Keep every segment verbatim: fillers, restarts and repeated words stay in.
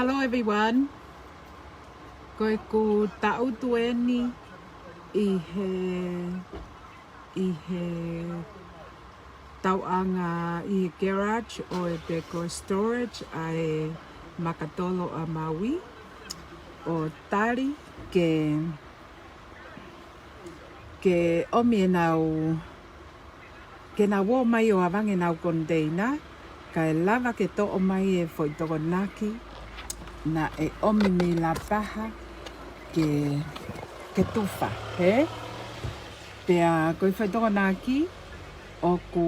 Hello everyone. Ko ʻeku taʻutu eni ʻi he, ʻi he tauʻanga ʻi he garage ʻo e pē ko e storage ʻa e makatolo ʻa Maui ʻo tali ke, ke ʻomi ʻenau, ke nau ō mai ʻo ʻavange ʻenau container, kae lava ke toʻo mai e foʻi tokonaki naʻe ʻomi mei Lapaha ke, ke tufa, hē? Pea ko e foʻi tokonaki ʻoku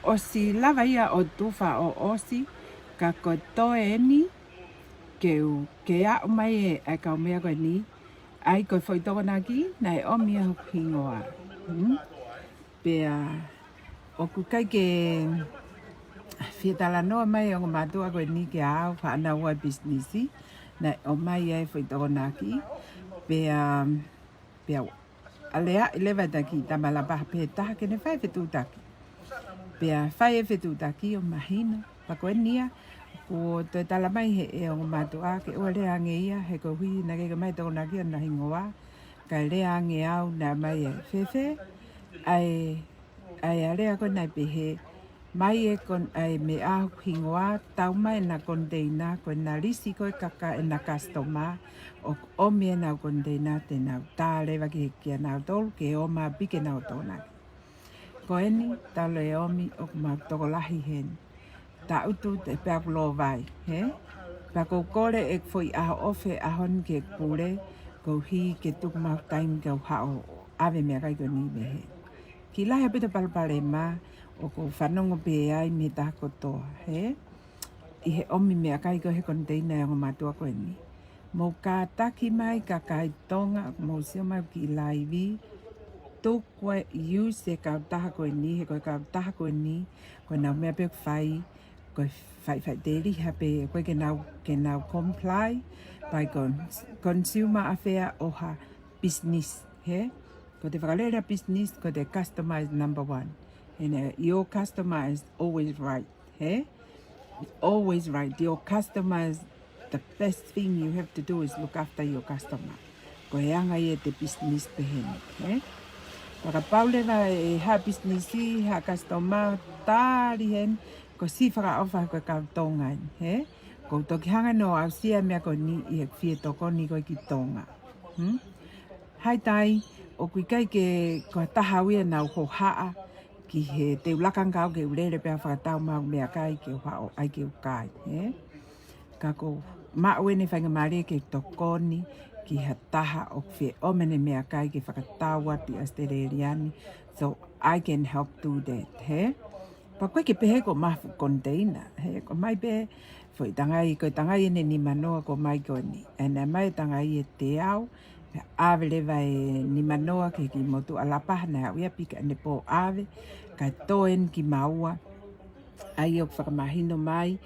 ʻosi lava ia ʻo tufa ʻo ʻosi, ka ko e toe eni ke u, ke aʻu mai e, e kau meʻa ko eni, ʻa ia ko e foʻi tokonaki naʻe ʻomi ʻa hoku hingoa. Hmm? Pea ʻoku ʻikai ke fie talanoa mai e ongo mātuʻa ko eni kia au, fānau ʻa e pisinisi, naʻe ʻomai ai e foʻi tokonaki. Pea, pea aleaʻi leva e taki tama Lapaha pē taha ke ne fai e fetuʻutaki. Pea fai e fetuʻutaki ʻo mahino, pea ko eni ia, kuo toe tala mai he ʻe ongo mātuʻa ke ʻoua lea ange ia, he koeʻuhi naʻe ʻikai ke ʻomai e tokonaki ʻo ʻena hingoa, kae lea ange au naʻe ʻomai e fefe, ʻa e, ʻa e alea ko ē naʻe pehē, mai e kon-, ʻa e meʻa hoku hingoa, tau mai ʻena container, ko ʻena lisi ko ē e kaka ʻena customer, ʻoku ʻomi ʻenau container te nau tā leva ki, kia nautolu, ke ō mai pē ke nau tokonaki. Ko eni, talu e ʻomi ʻoku mau tokolahi heni. Taʻutu te pea ku lōvai, hē? Pea ʻoku ou kole e foʻi ʻaho ofi he ʻaho ni ke pule, koeʻuhi ke tuku mai e taimi ke u haʻu ʻo ʻave e meʻakai ko eni mei hē. Kiʻi lahi ʻaupito e palopalema ʻoku ou fanongo pē ai mei he taha kotoa, hē? ʻI he ʻomi e meʻakai ko ē he container e ongo mātuʻa ko eni. Mou kātaki mai kakai Tonga, mou sio mai ki he laivi, tuku e use e kautaha ko eni, he ko e kautaha ko eni, ko ʻenau meʻa pē ʻoku fai, ko e fai faʻiteliha pē, ʻoku ʻikai ke nau, ke nau comply by con-, consumer affair ʻo ha business, hē? Ko ʻete fakalele ʻa e business, ko ʻete customer is number one. And, uh, your customer is always right, hē? Always right. Your customer is the best thing you have to do is look after your customer. Ko e anga ia ʻete business pehē ni, hē? Pea kapau leva ʻe ha business ʻi ha customer tali heni, ko e siʻi fakaʻofa ko ē kau Tonga eni, hē? ʻOku ou toki hanga ʻo aʻusia e meʻa ko eni ʻi heʻeku fie tokoni ko ē ki Tonga. Hmm? Hai tai, ʻoku ʻikai ke ko ha taha au ia naʻa ku hohaʻa ki he te u laka ange au ke u lele pea fakatau mai e meʻakai ke u haʻu ai ke u kai, hē? Ka ʻoku ou maʻu ʻeni e faingamālie ke tokoni ki ha taha ʻoku fie ʻomi ʻene meʻakai ke fakatau atu ʻi ʻAositelēlia ni. So I can help do that, hē? Pea ʻoku ʻikai ke pehē ko e mafu container, hē? Ko e ʻomai pē foʻi tangai, ko e tangai ʻeni ʻe nimanoa ko e ʻomai ko eni. ʻE ʻomai e tangai ʻe teau, pea ʻave leva e nimanoa ki he kiʻi motuʻa Lapaha naʻe aʻu ia pē ki ʻanepō ʻo ʻave, kae tō eni ki Maua. ʻA ia ʻoku fakamahino mai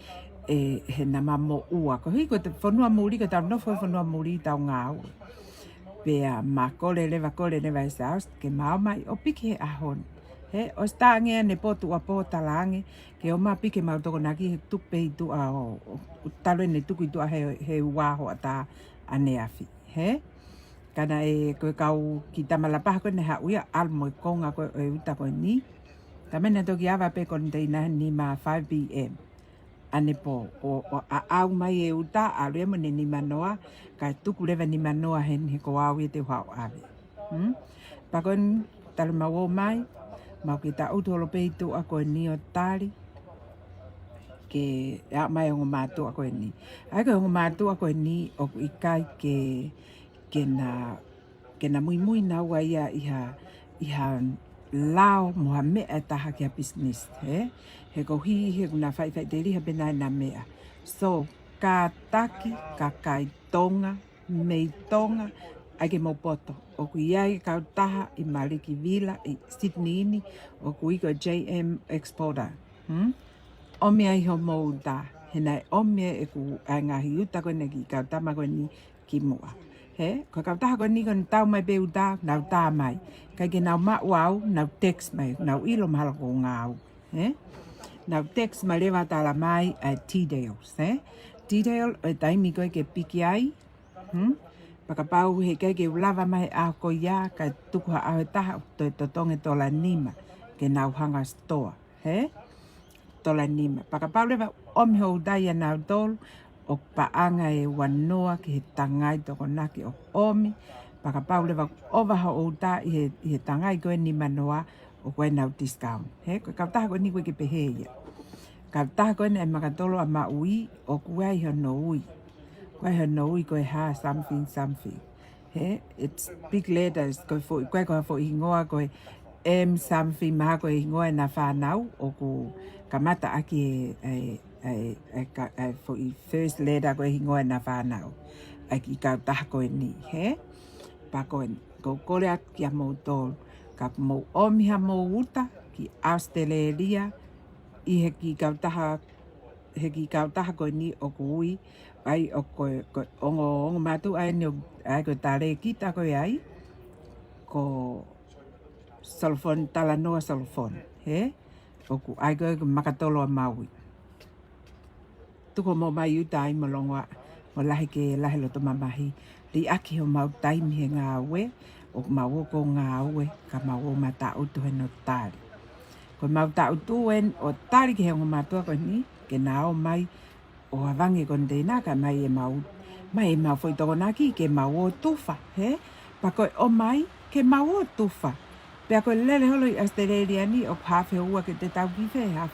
ʻe he nama moʻua. Koeʻuhi ko e fonua muli, ko ʻetau nofo he fonua muli ʻetau ngāue. Pea ma kole leva, kole leva e sales ke ma ō mai ʻo piki he ʻaho ni. Hē, ʻosi tā ange ʻanepō tuʻuapō tala ange ke ō mai piki ʻemau tokonaki he tuku pē ʻi tuʻa ʻo, ʻo, ʻo talu ʻene tuku ʻi tuʻa he, he ua hoʻatā ʻaneafi. Hē? Ka naʻe, ko e kau kiʻi tama Lapaha ko ē naʻe haʻu ia ʻo ʻalu mo e konga ko ē ʻo e uta ko eni. Ka meʻa naʻe toki ava pē container ʻeni mei he five P M ʻanepō, ʻo, ʻo aʻau mai e uta, ʻalu ia mo ʻene nimanoa, kae tuku leva e nimanoa heni he ko au ia te u haʻu ʻo ʻave. Hmm? Pea ko eni talu ʻemau ō mai, mau kiʻi taʻutu holo pē ʻi tuʻa ko eni ʻo tali ke aʻu mai e ongo mātuʻa ko eni. ʻA ia ko e ongo mātuʻa ko eni ʻoku ʻikai ke, ke na, ke na muimui naua ia ʻi ha, ʻi ha lao mo ha meʻa ʻe taha ki ha business, hē? He koeʻuhi he ʻoku na fai faʻiteliha pē ʻena meʻa. So, kātaki kakai Tonga, mei Tonga, ʻai ke mou poto. ʻOku ʻi ai e kautaha ʻi Malikivila, ʻi Sydney ni, ʻoku ui ko e J M Exporter. Hmm? ʻOmi ai homou uta, he naʻe ʻomi ʻe ʻeku ʻa e ngaahi uta ko eni ki he kau tama ko eni ki muʻa. Hē, ko e kautaha ko eni ko ʻenau tau mai pē uta, nau tā mai. ʻIkai ke nau maʻu au, nau text mai, nau ʻilo mahalo ʻoku ou ngāue. Hē? Nau text mai leva ʻo tala mai ʻa e details, hē? detail ʻo e taimi ko ē ke piki ai. Hmm? Pea kapau heʻikai ke u lava mai he ʻaho ko ia, kae tuku ha ʻaho ʻe taha ʻo toe totongi e tola nima ke nau hanga ʻo sitoa. Hē? Tola nima. Pea kapau leva ʻoku ʻomi hoʻo uta ʻia nautolu, ʻoku paʻanga e ua noa ki he tangai tokonaki ʻoku ʻomi. Pea kapau leva ʻoku ʻova hoʻo uta ʻi he, ʻi he tangai ko ē nima noa, ʻoku ʻi ai ʻenau discount. Hē? Ko e kautaha ko eni ʻoku ʻikai ke pehē ia. Kautaha ko eni ʻa e Makatolo ʻa Maui, ʻoku ʻi ai hono ui. ʻOku ʻi ai hono ui ko e hā something something. Hē? It's big letters, ko e foʻi, ʻikai ko ha foʻi hingoa ko e M something, mahalo ko e hingoa ʻena fānau, ʻoku kamata ʻaki e, e, e, e, ka-, e foʻi first letter ko e hingoa ʻena fānau. ʻA e kiʻi kautaha ko eni, hē? Pea ko eni, ʻoku ou kole atu kia moutolu, kapau ʻoku mou ʻomi haʻamou uta ki ʻAositelēlia, ʻi he kiʻi kautaha, he kiʻi kautaha ko eni ʻoku ui, ʻa ia ʻoku, ko e ongo, ongo mātuʻa eni ʻoku, ʻa ia ko e talēkita ko ē ai, ko Solofoni, Talanoa Solofoni, hē? ʻOku ʻi ai ko ē ko e Makatolo ʻa Maui. Tuku hoʻomou ʻomai uta ai mo longoaʻa, mo lahi ke lahi e loto mamahi. Liʻaki homau taimi he ngāue, ʻoku mau ō ʻo ngāue, ka mau ō mataʻutu he ʻoku tali. Ko ʻemau taʻutu eni ʻo tali ki he ongo mātuʻa ko eni, ke na ō mai ʻo ʻavangi e koniteina kae ʻomai ʻemau, ʻomai ʻemau foʻi tokonaki ke mau ō tufa, hē? Pea ko e ʻomai ke mau ō tufa. Pea ko e lele holo ʻi ʻAositelēlia ni ʻoku half hour ke te tau ki fē, half,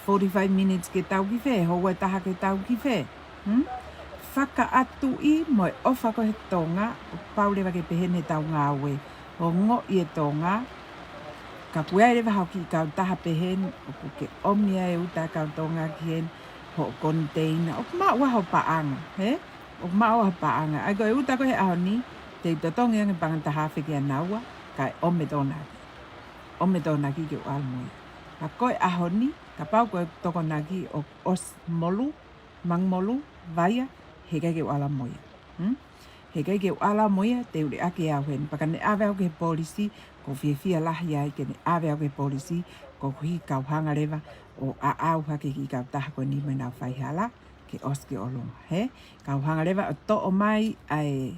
forty-five minutes ke tau ki fē, houa ʻe taha ke tau ki fē. Hmm? Fakaʻatuʻi mo e ʻofa ko ē he Tonga, ʻoku pau leva ke pehē ni ʻetau ngāue. Ongoʻi e Tonga, ka ʻoku ʻi ai leva haʻo kiʻi kautaha pehē ni, ʻoku ke ʻomi ai e uta ʻa e kau Tonga ki heni, hoʻo koniteina, ʻoku maʻu ai hoʻo paʻanga, hē? ʻOku maʻu ai hoʻo paʻanga. ʻA ia ko e uta ko ē he ʻaho ni, te u totongi ange paʻanga ʻe taha afe kia naua, kae ʻomi e tokonaki. ʻOmi e tokonaki ke u ʻalu mo ia. Ka ko e ʻaho ni, kapau ko e tokonaki ʻoku ʻosi molu, mangu molu, vaia, heʻikai ke u ʻalu mo ia. Hmm? Heʻikai ke u ʻalu mo ia, te u liʻaki au heni. Pea ka ne ʻave au ki he polisi, ʻoku ou fiefia lahi ai ke ne ʻave au ki he polisi, koeʻuhi ka u hanga leva ʻo aʻau hake ki he kautaha ko eni mo ʻenau faihala, ke ʻosi ki ʻolunga, hē? Ka u hanga leva ʻo toʻo mai ʻa e,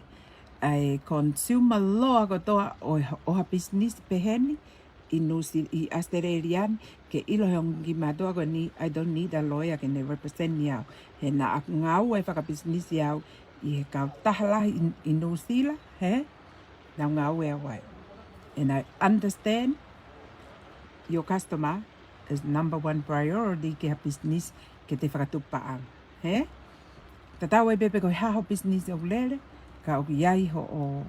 ʻa e consumer law kotoa ʻo, ʻo ha business pehē ni, ʻi Nusi-, ʻi ʻAositelēlia ni, ke ʻilo he ongo kiʻi mātuʻa ko eni, I don't need a lawyer ke ne represent ni au. He naʻa ku ngāue fakapisinisi au ʻi he kautaha lahi ʻi, ʻi Nuʻusila, hē? Naʻa ku ngāue au ai. And I understand your customer is number one priority ki ha business ke te fakatupu paʻanga, hē? Tatau ai pē pe ko e hā ho business ʻoku lele, ka ʻoku ʻi ai hoʻo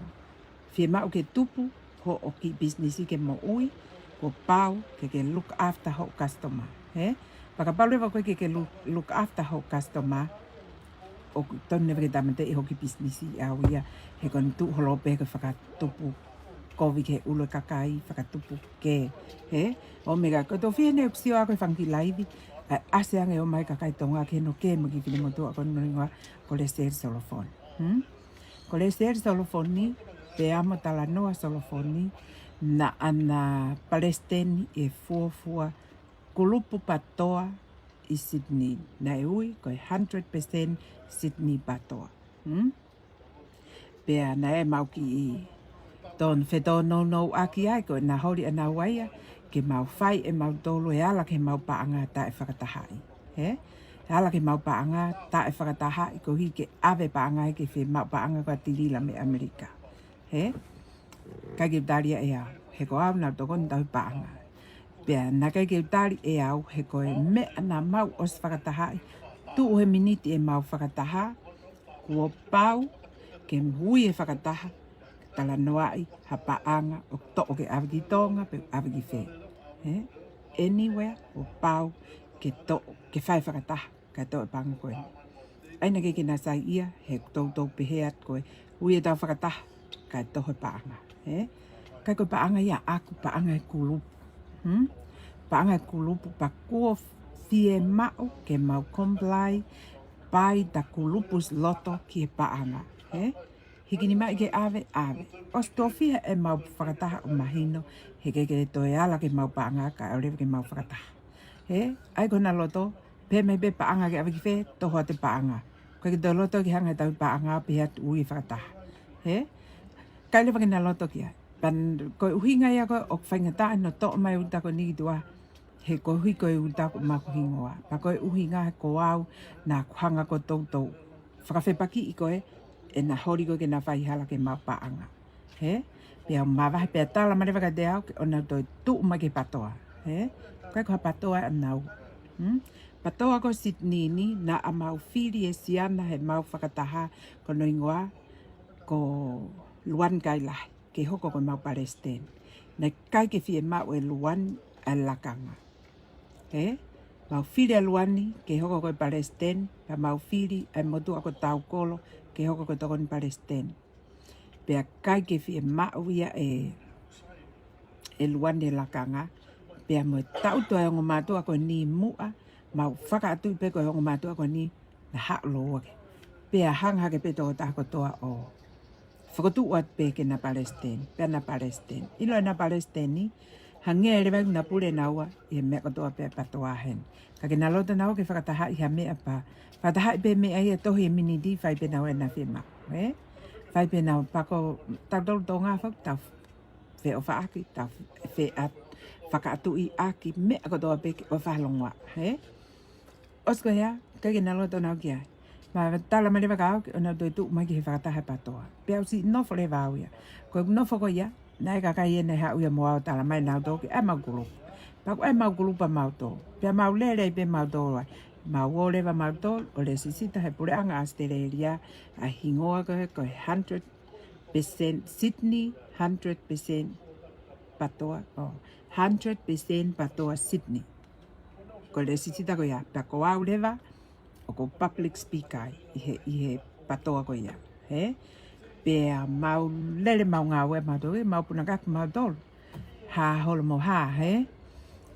fiemaʻu ke tupu hoʻo kiʻi business ke moʻui, kuo pau ke ke look after hoʻo customer, hē? Pea kapau leva ʻoku ʻikai ke ke look, look after hoʻo customer, ʻoku totonu leva ke tāmateʻi hoʻo kiʻi business ʻaʻau ia, he ko ʻene tuʻu holo pē ko e fakatupu kovi ki he ʻulu ʻo e kakai, fakatupu kē, hē? ʻO meʻa ko e tō fie ne ʻoku sio ʻa ko e fanga kiʻi laivi, ʻa, ʻasi ange ʻo ʻomai kakai Tonga ke nō kē mo e kiʻi finemotuʻa ko eni ko Lesieli Solofoni. Hmm? Ko Lesieli Solofoni, pea mo Talanoa Solofoni, naʻa na palesiteni e fuofua kulupu PATOA ʻi Sydney. Naʻe ui ko e hundred percent Sydney PATOA. Hmm? Pea naʻe ʻemau kiʻi tōn-, fetōnounou ʻaki ai, ko ʻena holi ʻanaua ia, ke mau fai ʻemautolu e ala ki heʻemau paʻanga taʻefakatahaʻi. Hē? Ala ki heʻemau paʻanga taʻefakatahaʻi, koeʻuhi ke ʻave paʻanga ia ke fiemaʻu paʻanga ko ē ʻa Tilila mei ʻAmelika. Hē? ʻIkai ke u tali ia ʻe au, he ko au naʻa ku tokoni ʻi he tauhi paʻanga. Pea naʻe ʻikai ke u tali ʻe au, he ko e meʻa naʻa mau ʻosi fakatahaʻi, tuʻu he miniti ʻemau fakataha, kuo pau ke ui e fakataha, talanoaʻi ha paʻanga ʻoku toʻo ke ʻave ki Tonga, pe ʻave ki fē. Hē? Anywhere, kuo pau ke toʻo, ke fai fakataha, kae toʻo e paʻanga ko ē. ʻA ia naʻe ʻikai ke na saiʻia, he ʻoku toutou pehē atu ko e ui ʻetau fakataha, kae toʻo e paʻanga, hē? ʻIkai ko e paʻanga ia ʻaʻaku, paʻanga e kulupu. Hmm? Paʻanga e kulupu, pea kuo fiemaʻu ke mau comply, pai ta kulupu ʻi loto ki he paʻanga, hē? Hiki nima ʻi ke ʻave, ʻave. ʻOsi tō fiha ʻemau fakataha ʻo mahino, heʻikai ke toe ala ki heʻemau paʻanga kae ʻoua leva ke mau fakataha. Hē? ʻA ia ko ʻena loto, pehē mai pē paʻanga ke ʻave ki fē, toho atu e paʻanga. Ko e ke toe loto ke hanga ʻe he tauhi paʻanga ʻo pehē atu ui fakataha. Hē? ʻIkai leva ke na loto ki ai. Pea ko e ʻuhinga ia ko ē ʻoku faingataʻa ʻenau toʻo mai ʻa e ʻū tā ko eni ki tuʻa. He koeʻuhi ko e ʻū tā ko ē ʻoku maʻu hingoa. Pea ko e ʻuhinga he ko au naʻa ku hanga ʻo toutou fakafepakiʻi ko ē ʻena holi ko ē ke na fai hala ki heʻemau paʻanga. Hē? Pea u mavahe pea tala mai leva kiate au ke ʻoua naʻa toe tuʻu mai ki he PATOA. Hē? ʻIkai ko ha PATOA ʻa naua. Hmm? PATOA ko Sydney ni, naʻa mau fili ʻe Siana heʻemau fakataha ko hono hingoa ko Luani Kailahi, ke hoko ko ʻemau palesiteni. Naʻe ʻikai ke fiemaʻu ʻe Luani ʻa e lakanga. Hē? Mau fili ʻa Luani ke hoko ko e palesiteni, pea mau fili ʻa e motuʻa ko Taukolo ke hoko ko e tokoni palesiteni. Pea ʻikai ke fiemaʻu ia ʻe, ʻe Luani e lakanga, pea mo e taʻutu ʻa e ongo mātuʻa ko eni muʻa, mau fakaʻatuʻi pē ko e ongo mātuʻa ko eni naʻa haʻu lōua ke. Pea hanga hake pē tokotaha kotoa ʻo fokotuʻu atu pē ke na palesiteni, pea na palesiteni. ʻIlo ʻena palesiteni, hangē leva ʻoku na pule naua ʻi he meʻa kotoa pē ʻa e PATOA heni. Ka ke na loto naua ke fakatahaʻi ha meʻa pea fakatahaʻi pē meʻa ia tohi e miniti, fai pē naua ʻena fiemaʻu, ē? Fai pē naua pea ko tautolu Tonga foki, tau feʻofaʻaki, tau feʻa-, fakaʻatuʻiʻaki, meʻa kotoa pē ke ʻoua fakalongoaʻa, ē? ʻOsi ko ia, ʻikai ke na loto naua ki ai. Ma tala mai leva kia au ke ʻoua naʻa toe tuʻu mai ki he fakataha ʻa e PATOA. Pea u siʻi nofo leva au ia. Ko e nofo ko ia, naʻe ʻi ai e kakai ʻe niʻihi ʻe haʻu ia mo au ʻo tala mai ʻe nautolu ke ʻai ʻemau kulupu. Pea ko e ʻai ʻemau kulupu ʻa mautolu. Pea mau lele ai pē mautolu ai. Mau ō leva mautolu ʻo lesisita he puleʻanga ʻAositelēlia ʻa e hingoa ko ē ko e hundred percent Sydney, hundred percent PATOA, ʻo, hundred percent PATOA Sydney. Ko e lesisita ko ia, pea ko au leva, ʻoku ou public speaker ai, ʻi he, ʻi he PATOA ko ia, hē? Pea mau lele mau ngāue mautolu, mau punakaki mautolu. Hā holo mo hā, hē?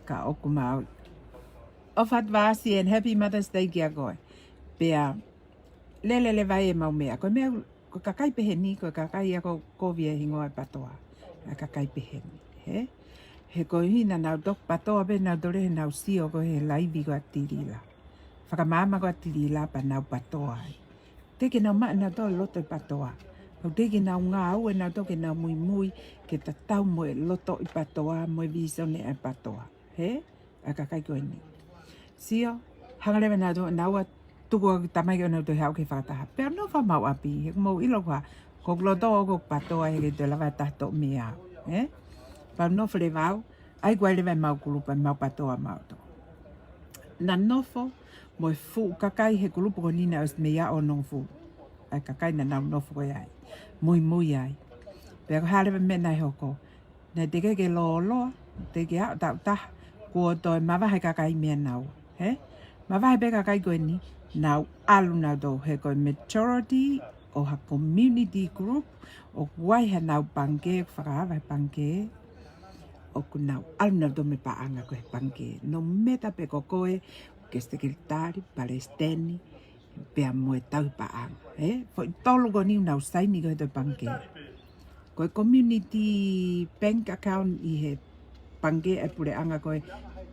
Ka ʻoku mau ʻofa atu vasi and happy Mother's Day kia koe. Pea lele leva ʻemau meʻa. Ko e meʻa, ko e kakai pehē ni, ko e kakai ia ʻoku kovi e hingoa ʻo e PATOA. ʻA e kakai pehē ni, hē? He koeʻuhi naʻa nau toki PATOA pē nautolu he nau sio ko ē he laivi ko ē ʻa Tilila. Fakamaama ko ē ʻa Tilila pea nau PATOA ai. Teʻeki ke nau maʻu ʻe nautolu e loto ʻo e PATOA. Pea teʻeki ke nau ngāue ʻe nautolu ke nau muimui ke tatau mo e loto ʻo e PATOA, mo e vīsone ʻa e PATOA. Hē? ʻA e kakai ko eni. Sio, hanga leva ʻe nautolu, naua tuku ʻa e tamai ke ʻoua naʻa toe haʻu ki he fakataha. Pea nofo ʻemau ʻapi, he ʻoku mau ʻilo ko ā, ko ʻeku loto ʻoku ou PATOA he ʻikai toe lava ʻe ha taha ʻo toʻo mei ai. Ē? Pea nofo leva au, ʻai ko ē leva ʻemau kulupu, ʻemau PATOA mautolu. Naʻa nofo mo e fuʻu kakai he kulupu ko eni naʻe ʻosi mei ai ʻo nofo. ʻA e kakai naʻa nau nofo ko ē ai. Muimui ai. Pea ko e hā leva e meʻa naʻe hoko. Naʻe teʻeki ke lōloa, teʻeki ke aʻu taʻu taha, kuo toe mavahe kakai mei ai naua, hē? Mavahe pē kakai ko eni, nau ʻalu nautolu he ko e majority ʻo ha community group, ʻoku ʻi ai hanau pangikē, ʻoku fakaava he pangikē, ʻoku nau ʻalu nautolu mo e paʻanga ko ē he pangikē. No matter pe ko koe, ke sekelitali, palesiteni, pea mo e tauhi paʻanga, ē? Foʻi tolu ko eni ʻoku nau saini ko ē he toe pangikē. Ko e community bank account ʻi he pangikē ʻa e puleʻanga ko ē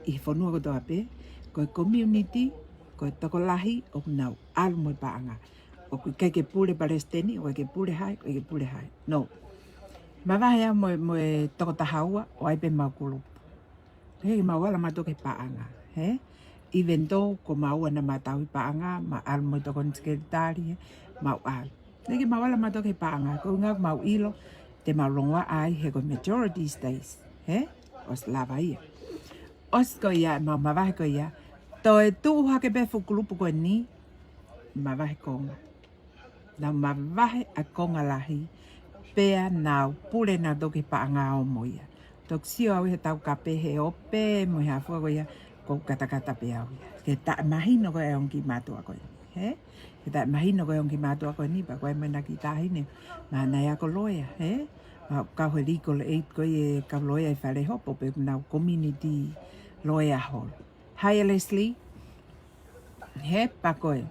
ʻi he fonua kotoa pē. Ko e community, ko e tokolahi ʻoku nau ʻalu mo e paʻanga. ʻOku ʻikai ke pule palesiteni, ʻoku ʻikai ke pule hai, ʻoku ʻikai ke pule hai. No. Mavahe au mo, mo e toko taha ua, ʻo ʻai pē ʻemau kulupu. He ʻikai ke mau ala mautolu ki he paʻanga, hē? Even though ko maua naʻa ma tauhi paʻanga, ma ʻalu mo e tokoni sekelitali, hē? Mau ʻalu. He ʻikai ke mau ala mautolu ki he paʻanga, ko e ʻuhinga ʻoku mau ʻilo, te mau longoaʻa ai he ko e majority stays, hē? ʻOsi lava ia. ʻOsi ko ia, mau mavahe ko ia. Toe tuʻu hake pē fuʻu kulupu ko eni, mavahe konga. Nau mavahe ʻa e konga lahi, pea nau pule nautolu ki he paʻanga ʻo mo ia. Toki sio au he taukape he ope mo e hā fua ko ia, ʻoku ou katakata pē au ia. Ke taʻemahino ko ē ʻa e ongo kiʻi mātuʻa ko eni, hē? Ke taʻemahino ko ē ʻa e ongo kiʻi mātuʻa ko eni, pea ko e meʻa naʻe kiʻi taʻahine, ma naʻe ako loea, hē? Ma kau he legal aid ko ē, kau loea ʻi Falehopo, pea ʻoku nau community loea holo. Hi, Leslie. Hē, pea ko e,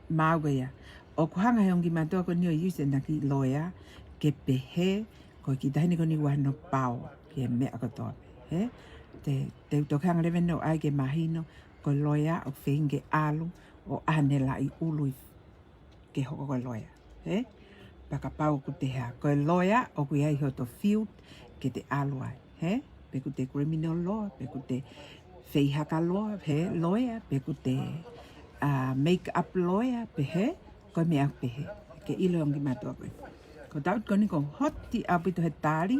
mau ko ia. ʻOku hanga he ongo kiʻi mātuʻa ko eni ʻo use ʻena kiʻi loea, ke pehē, ko e kiʻi taʻahine ko eni ʻoku ʻi ai hano pao, ki he meʻa kotoa pē, hē? Te, te u toki hanga leva ʻo ʻai ke mahino, ko e loea ʻoku feinga ke ʻalu, ʻo ʻai haʻane laʻi ʻulu ʻi ke hoko ko e loea, hē? Pea kapau ʻoku te hā, ko e loea ʻoku ʻi ai hoto field ke te ʻalu ai, hē? Pe ʻoku te criminal law, pe ʻoku te feihaka loea, hē, loea, pe ʻoku te, ā, make up loea, pe hē, ko e meʻa pehē. Ke ʻilo ʻe ongo kimatua ko ē. Ko e taʻu ko eni ʻoku ou hot ʻaupito he tali,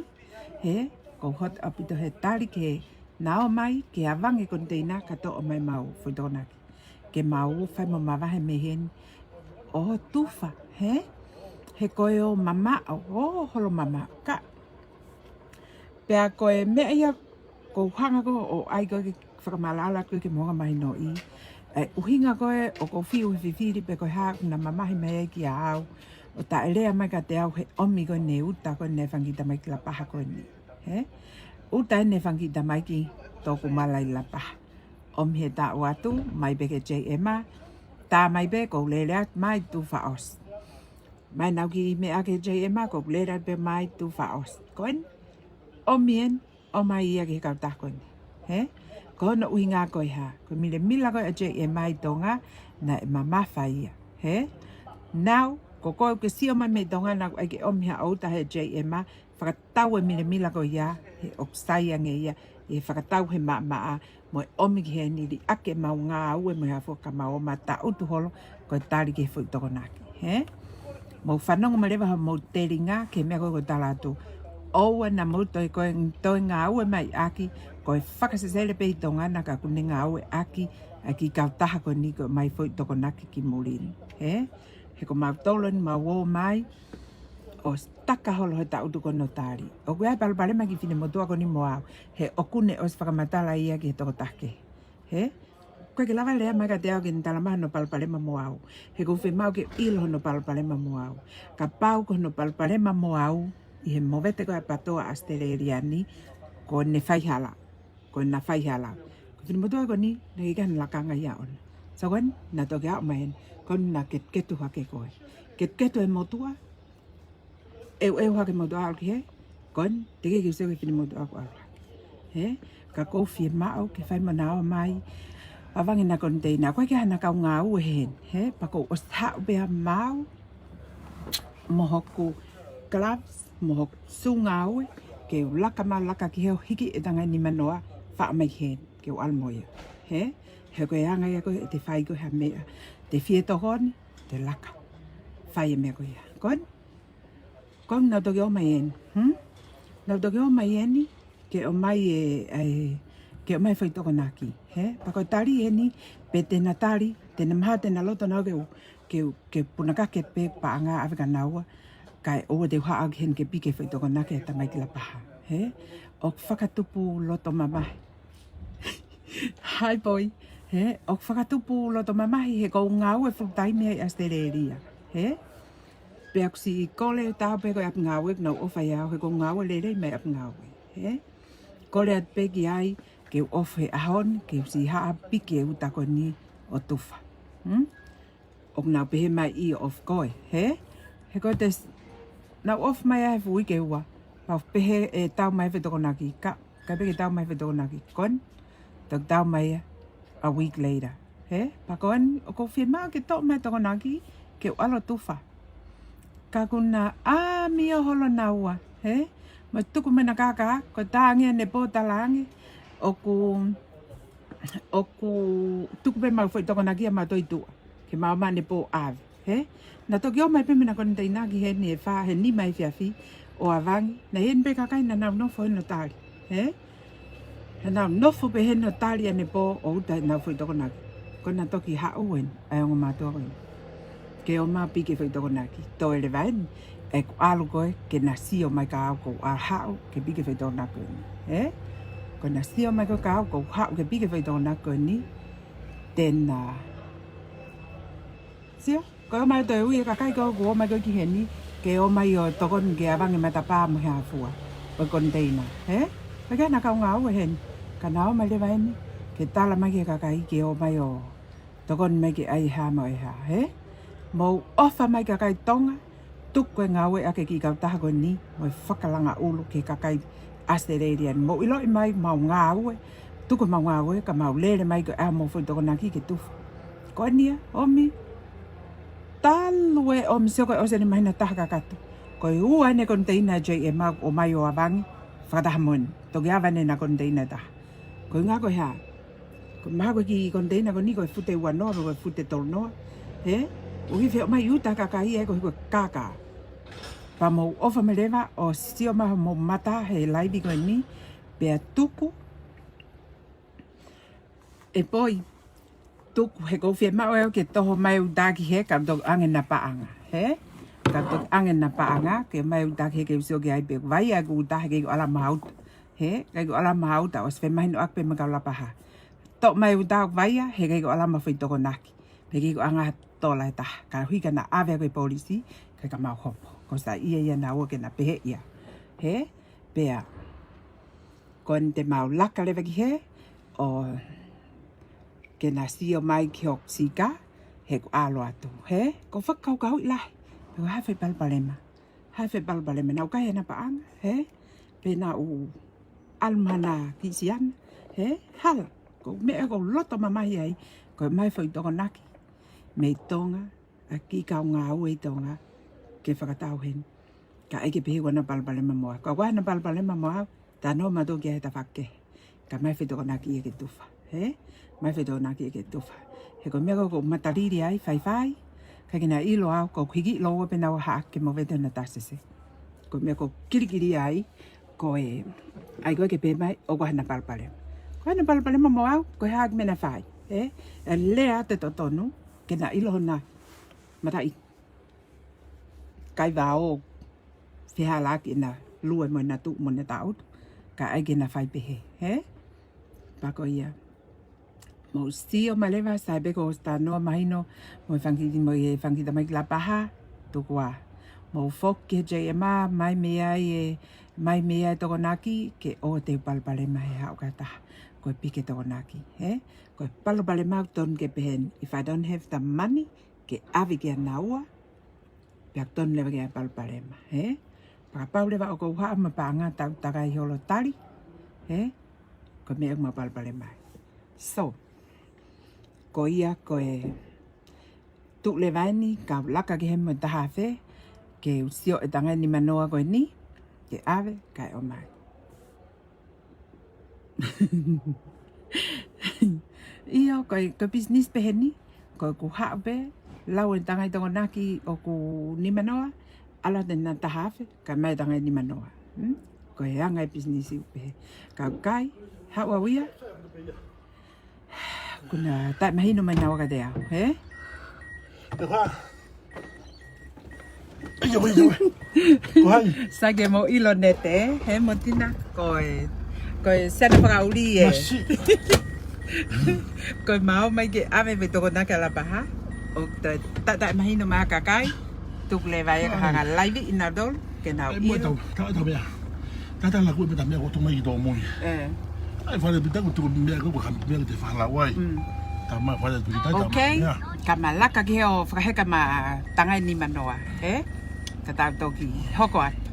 hē, ʻoku ou hot ʻaupito he tali ke na ō mai, ke ʻavangi e koniteina kae toʻo mai ʻemau foʻi Tokonaki. Ke mau fai mo mavahe mei heni ʻo tufa, hē? He ko e ō mamaʻo, ō holo mamaʻo, ka. Pea ko e meʻa ia ʻoku ou hanga ko ē ʻo ʻai ko ē ke fakamaʻalaʻala ko ē ke mou hanga mahinoʻi. ʻA e ʻuhinga ko ē ʻoku ou fiu he fifili pe ko e hā ʻoku na mamahi mai ai kia au. ʻO taʻelea mai kiate au he ʻomi ko ē ʻene uta ko ē ʻene fanga kiʻi tamaiki Lapaha ko eni. Hē? Uta ʻene fanga kiʻi tamaiki Tokumala ʻi Lapaha. ʻOmi he taʻu atu, mai pē ki he J M R, tā mai pē, ʻoku ou lele atu mai tufa ʻosi. Mai ʻenau kiʻi meʻa ki he J M R, ʻoku ou lele atu pē mai tufa ʻosi. Ko eni, ʻomi eni, ō mai ia ki he kautaha ko eni. Hē? Ko hono ʻuhinga ko e hā, ko e milemila ko ē ʻa e J M R ʻi Tonga, naʻe mamafa ia. Hē? Now, ko koe ʻoku ke sio mai mei Tonga naʻa ʻoku ʻai ke ʻomi ha uta he J M R, fakatau e milemila ko ia, he ʻoku sai ange ia, ʻe fakatau he maʻamaʻa, mo e ʻomi ki heni liʻaki ʻemau ngāue mo e hā fua ka mau ō mai ʻo tangutu holo, ko e tali ki he foʻi Tokonaki, hē? Mou fanongo mai leva hoʻomou telinga, ki he meʻa ko ē ʻoku ou tala atu. ʻOua naʻa mou toe ko ē, toe ngāue mai ʻaki, ko e fakasesele pē ʻi Tonga naʻa ka ʻoku ne ngāue ʻaki, ʻa e kiʻi kautaha ko eni ko e ʻomai foʻi Tokonaki ki muli ni, hē? He ko mautolu eni mau ō mai, ʻo taka holo he tangutu ko hono tali. ʻOku ʻi ai e palopalema ki he finemotuʻa ko eni mo au. He ʻoku ne ʻosi fakamatala ia ki he tokotaha kehe. Hē? ʻOku ʻikai ke lava lea mai kiate au ke ne tala mai hono palopalema mo au. He ʻoku ou fiemaʻu ke ʻilo hono palopalema mo au. Kapau ko hono palopalema mo au, ʻi he movete ko ē ʻa e PATOA ʻAositelēlia ni, ko ʻene faihala. Ko ʻena faihala. Ko e finemotuʻa ko eni, naʻe ʻikai ke ne lakanga ia ʻona. So ko eni, na toki aʻu mai eni, ko eni na ketuketu hake ko ē. Ketuketu e motuʻa, ʻeuʻeu hake motuʻa ʻalu ki hē, ko eni, teʻeki ke u sio ki he finemotuʻa ʻoku ʻalu hake. Hē, ka ʻoku ou fiemaʻu ke fai mo na ō mai, ʻavangi ʻena koniteina, ʻoku ʻikai ke ʻi ai haʻana kau ngāue heni, hē, pea ʻoku ou ʻosi haʻu pē ʻa maau, mo hoku gloves, mo hoku sū ngāue, ke u laka ma laka ki hē ʻo hiki e tangata nimanoa, faʻa mai hē, ke u ʻalu mo ia. Hē? He ko e anga ia ko ē ʻete fai ko ē ha meʻa. Te fie tokoni, te laka. Fai e meʻa ko ia. Ko eni? Ko eni naʻa toki ō mai eni. Hmm? Naʻa toki ō mai eni, ke ʻomai e, e, ke ʻomai foʻi Tokonaki. Hē? Pea ko e tali eni, pe te na tali, te na maha, te na loto naʻa ke u, ke u, ke punakake pē paʻanga ʻave kia naua, kae ʻoua te u haʻu ki heni ke piki e foʻi Tokonaki ʻa e tamaiki Lapaha. Hē? ʻOku fakatupu loto mamahi. Hi, boy. Hē? ʻOku fakatupu loto mamahi he ʻoku ou ngāue full time ʻi ʻAositelēlia. Hē? Pea ʻoku siʻi kole ʻe taha pē ko e ʻapi ngāue ʻoku nau ʻofa ʻia au he ʻoku ou ngāue lelei mai ʻapi ngāue. Hē? Kole atu pē ki ai, ke u off he ʻaho ni, ke u siʻi haʻu piki e uta ko eni ʻo tufa. Hmm? ʻOku nau pehē mai ʻe off koe, hē? He ko e te s-, nau off mai ʻa e fuʻu uike ʻe ua. Pea pehē ʻe tau mai foʻi Tokonaki ka, ka pehē ke tau mai foʻi Tokonaki ko eni. Toki tau mai ia a week later, hē? Pea ko eni, ʻoku ou fiemaʻu ke toʻo mai Tokonaki, ke u ʻalu ʻo tufa. Ka ʻoku na ʻāmio holo naua, hē? Mo tuku mai ʻena kākā, ko e tā ange ʻene pō tala ange, ʻoku, ʻoku tuku pē maʻu foʻi Tokonaki ia maʻu toe tuʻa. Ke maʻu mai ʻene pō ʻave, hē? Na toki ō mai pē mei ʻena koniteina ki heni he fā, he nima efiafi, ʻo ʻavangi, naʻe ʻi heni pē kakai naʻa nau nofo heni ʻo tali, hē? Naʻa nau nofo pē heni ʻo tali ʻene pō ʻo uta ʻenau foʻi Tokonaki. Ko ʻena toki haʻu eni, ʻa e ongo mātuʻa ko eni. Ke ō mai piki e foʻi Tokonaki, toe leva eni, ʻe ʻoku ʻalu koe, ke na sio mai kia au ʻoku ou haʻu, ke piki e foʻi Tokonaki ko eni, hē? Ko ʻena sio mai koe kia au ʻoku ou haʻu, ke piki e foʻi Tokonaki ko eni, then, uh, sio, ko e ō mai toe ui e kakai ko ē ʻoku ō mai ko ē ki heni, ke ō mai ʻo tokoni ke ʻavangi e matapā mo e hā fua ʻo e koniteina, hē? ʻOku ʻikai ke ʻi ai haʻana kau ngāue heni, ka na ō mai leva eni, ke tala mai ki he kakai ke ō mai ʻo tokoni mai ke ʻai e hā mo e hā, hē? Mou ʻofa mai kakai Tonga, tuku e ngāue ʻaki e kiʻi kautaha ko eni, mo e fakalanga ʻulu ki he kakai ʻAositelēlia ni. Mou ʻiloʻi mai, mau ngāue, tuku mau ngāue, ka mau lele mai ko e ʻai homou foʻi Tokonaki ke tufa. Ko eni ia, ʻomi. talu e ʻomi sio ko e ʻosi eni mahina taha kakato. Ko e ua eni e koniteina J M ʻoku ʻomai ʻo avangi fakataha mo eni. Toki ava eni ʻena koniteina ʻe taha. Ko e ʻuhinga ko e hā? Ko e mahalo ko e kiʻi koniteina ko eni ko e fute ua noa, ko e fute tolu noa. Hē? ʻOku ʻi fē ʻomai ʻuta kakai ē, ko e hiko kaka. Pea mou ʻofa mai leva ʻo sio mai homou mata he laivi ko eni. Pea tuku ʻe poi, tuku he ʻoku ou fiemaʻu ʻe au ke toho mai ʻuta ki hē ka u toki ʻoange ʻena paʻanga, hē? Ka u toki ʻoange ʻena paʻanga, ke ʻomai ʻuta ki hē ke u sio ki ai pe ʻoku vaia ʻeku ʻuta he ʻikai ke u ʻalu ʻo maʻu ha ʻuta, hē? ʻIkai ke u ʻalu ʻo maʻu ha ʻuta, ʻosi femahinoʻaki pē mo e kau Lapaha. Toʻo mai ʻuta ʻoku vaia, he ʻikai ke u ʻalu ʻo maʻu ha foʻi tokonaki. Pe ʻikai ke u ʻoange ha tola ʻe taha, ka ʻuhi ka na ʻave ʻaki e polisi, ʻikai ke mau hopo. Ko e saiʻia ia ʻanaua ke na pehē ia. Hē? Pea ko eni te mau laka leva ki hē, ʻo ke na sio mai ki hoku sika, he ʻoku ʻalu atu, hē? ʻOku ou fakakaukauʻi lahi, pe ko e hā e foʻi palopalema. Hā e foʻi palopalema, naʻa ku kai ʻena paʻanga, hē? Pe naʻa ku ʻalu maʻana kiʻi siana, hē? Hala, ko e meʻa ʻoku ou loto mamahi ai, ko e ʻomai foʻi tokonaki mei Tonga, ʻa e kiʻi kau ngāue ʻi Tonga, ke fakatau heni. Ka ʻai ke pehē ʻoku ʻi ai hano palopalema mo au. Ka ʻoku ʻi ai hano palopalema mo au, talanoa mautolu ki ai he tafaʻaki kehe. Ka ʻomai foʻi tokonaki ia ke tufa, hē? ʻOmai foʻi tokonaki ia ke tufa. He ko e meʻa ko ē ʻoku ou matalili ai, faifai, ʻikai ke na ʻilo au, ʻoku ou hiki ʻilo ua pē naua haʻaki ke movete ʻo na tasese. Ko e meʻa ʻoku ou kilikili ai, ko e, ʻai ko ē ke pehē mai, ʻoku ʻi ai hano palopalema. ʻOku ʻi ai hano palopalema mo au, ko e hā ʻeku meʻa naʻa fai, hē? ʻE lea atu e totonu, ke na ʻilo hona mataʻi kai vao, fehālaaki ʻena lue mo ʻena tuʻu mo ʻena taʻutu, ka ʻai ke na fai pehē, hē? Pea ko ia. Mou sio mai leva, sai pē ko e talanoa mahino, mo e fanga kiʻi, mo e fanga kiʻi tamaiki Lapaha, tuku ā. Mou foki ki he J M, ʻomai mei ai e, ʻomai mei ai e tokonaki, ke ʻoua te u palopalema he haʻu ki ha taha. Ko e piki e tokonaki, hē? Ko e palopalema ʻoku totonu ke pehē ni, if I don't have the money, ke ʻave kia naua, pea ʻoku totonu leva ke ʻi ai e palopalema, hē? Pea kapau leva ʻoku ou haʻu mo e paʻanga taʻu takai holo tali, hē? Ko e meʻa ʻoku mau palopalema ai. So, ko ia ko e tuʻu leva eni, kau laka ki hē mo e taha afe, ke u sio e tangata ʻe nimanoa ko eni, ke ʻave, kae ʻomai. ʻIo, ko e, ko e business pē heni, ko ʻeku haʻu pē, lau e tangata ʻi Tonga ni ʻoku nimanoa, ʻalu atu ʻena taha afe, kae ʻomai e tangata ʻe nimanoa. Hmm? Ko e anga e business ʻoku pehē. Ka ʻoku ʻikai, haʻu au ia, kuo na taʻemahino mai naua kiate au, hē? Ko hai? ʻIo, ʻio. Ko hai? Sai ke mou ʻilo Nete, hē, mo Tina, ko e, ko e siana fakaʻuli ē. Masi. Ko e mau ō mai ke ʻave e foʻi tokonaki ʻa Lapaha, ʻo ta, ta, taʻemahino mai ʻa e kakai, tuku leva ia ka hanga laivi ʻi nautolu, ke nau ʻilo. Tau, tau, tau mea. Tata la kue meta mea ko tō mai ki tō moi. ʻE. ʻAi fale pita ko tō meʻa ko ka meʻa te fala wai. Mm. Tama fale tu kita tama. Okay. Ka ma laka ki hē ʻo fakaheka mo e tangata ʻe nimanoa, hē? Ka tau toki hoko atu.